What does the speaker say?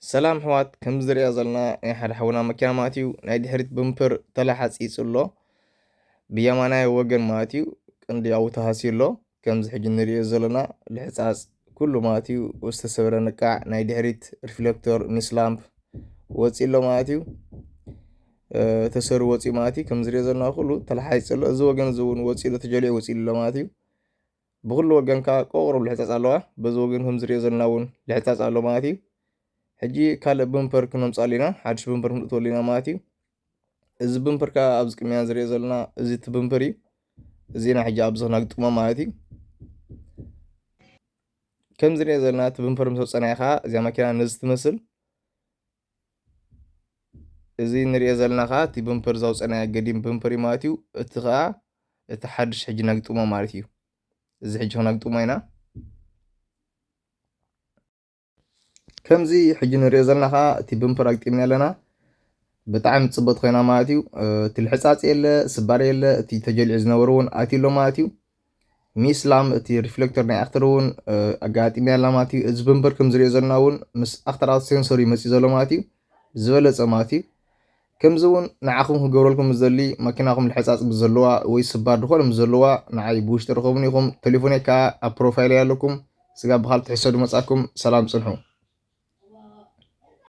ሰላም ኣሕዋት፣ ከምዚ ንሪኦ ዘለና ናይ ሓደ ሓውና መኪና ማለት እዩ፣ ናይ ድሕሪት ብምፐር ተላሓፂፁ ኣሎ። ብየማናይ ወገን ማለት እዩ፣ ቀንዲ ኣብኡ ተሃስዩ ኣሎ። ከምዚ ሕጂ ንሪኦ ዘለና ልሕፃፅ ኩሉ ማለት እዩ፣ ዝተሰበረ ንቃዕ ናይ ድሕሪት ሪፍሌክተር፣ ሚስ ላምፕ ወፂኡ ኣሎ ማለት እዩ። እ፣ ተሰሩ ወፂኡ ማለት እዩ። ከምዚ ንሪኦ ዘለና ኩሉ ተላሓፂፁ ኣሎ። እዚ ወገን እዚ እውን ወፂኡ ኣሎ፣ ተጀሊዑ ወፂኡ ኣሎ ማለት እዩ። ብኩሉ ወገን ከዓ ቆቕርብ ልሕፃፅ ኣለዋ። በዚ ወገን ከምዚ ንሪኦ ዘለና እውን ልሕፃፅ ኣሎ ማለት እዩ። ሕጂ ካልእ ብምፐር ክነምፅኣሉ ኢና፣ ሓድሽ ብምፐር ክንእትወሉ ኢና ማለት እዩ። እዚ ብምፐር ከዓ ኣብዚ ቅድሚያ ንሪኦ ዘለና እዚ እቲ ብምፐር እዩ። እዚና ሕጂ ኣብዚ ክነግጥሞ ማለት እዩ። ከምዚ ንሪኦ ዘለና እቲ ብምፐር ምስ ኣውፀናዮ ከዓ እዚኣ መኪና ነዚ ትመስል። እዚ ንሪኦ ዘለና ከዓ እቲ ብምፐር ዘውፀናዮ ገዲም ብምፐር እዩ ማለት እዩ። እቲ ከዓ እቲ ሓድሽ ሕጂ ነግጥሞ ማለት እዩ። እዚ ሕጂ ክነግጥሞ ኢና። ከምዚ ሕጂ ንሪኦ ዘለና ከዓ እቲ ብምፐር ኣግጢምና ኣለና። ብጣዕሚ ፅብቕቲ ኮይና ማለት እዩ። እ፣ እቲ ልሕፃፅ የለ፣ ስባር የለ፣ እቲ ተጀሊዑ ዝነበረ እውን ኣትዩ ኣሎ ማለት እዩ። ሚስ ላምፕ እቲ ሪፍሌክተር ናይ ኣክተር እውን፣ እ፣ ኣጋጢምና ኣለና ማለት እዩ። እዚ ብምፐር ከም ዝሪኦ ዘለና እውን ምስ ኣክተር ኣውት ሴንሰር እዩ መፂኡ ዘሎ ማለት እዩ። ዝበለፀ ማለት እዩ። ከምዚ እውን ንዓኹም ክገብረልኩም ዝደሊ መኪናኹም ልሕፃፅ ምስ ዘለዋ ወይ ስባር ዝኾነ ምስ ዘለዋ ንዓይ ብውሽጢ ርኸቡኒ ኢኹም። ቴሌፎነይ ከዓ ኣብ ፕሮፋይለይ ኣለኩም። ስጋብ ብኻልእ ትሕዝቶ ድመፃኩም ሰላም ፅንሑ።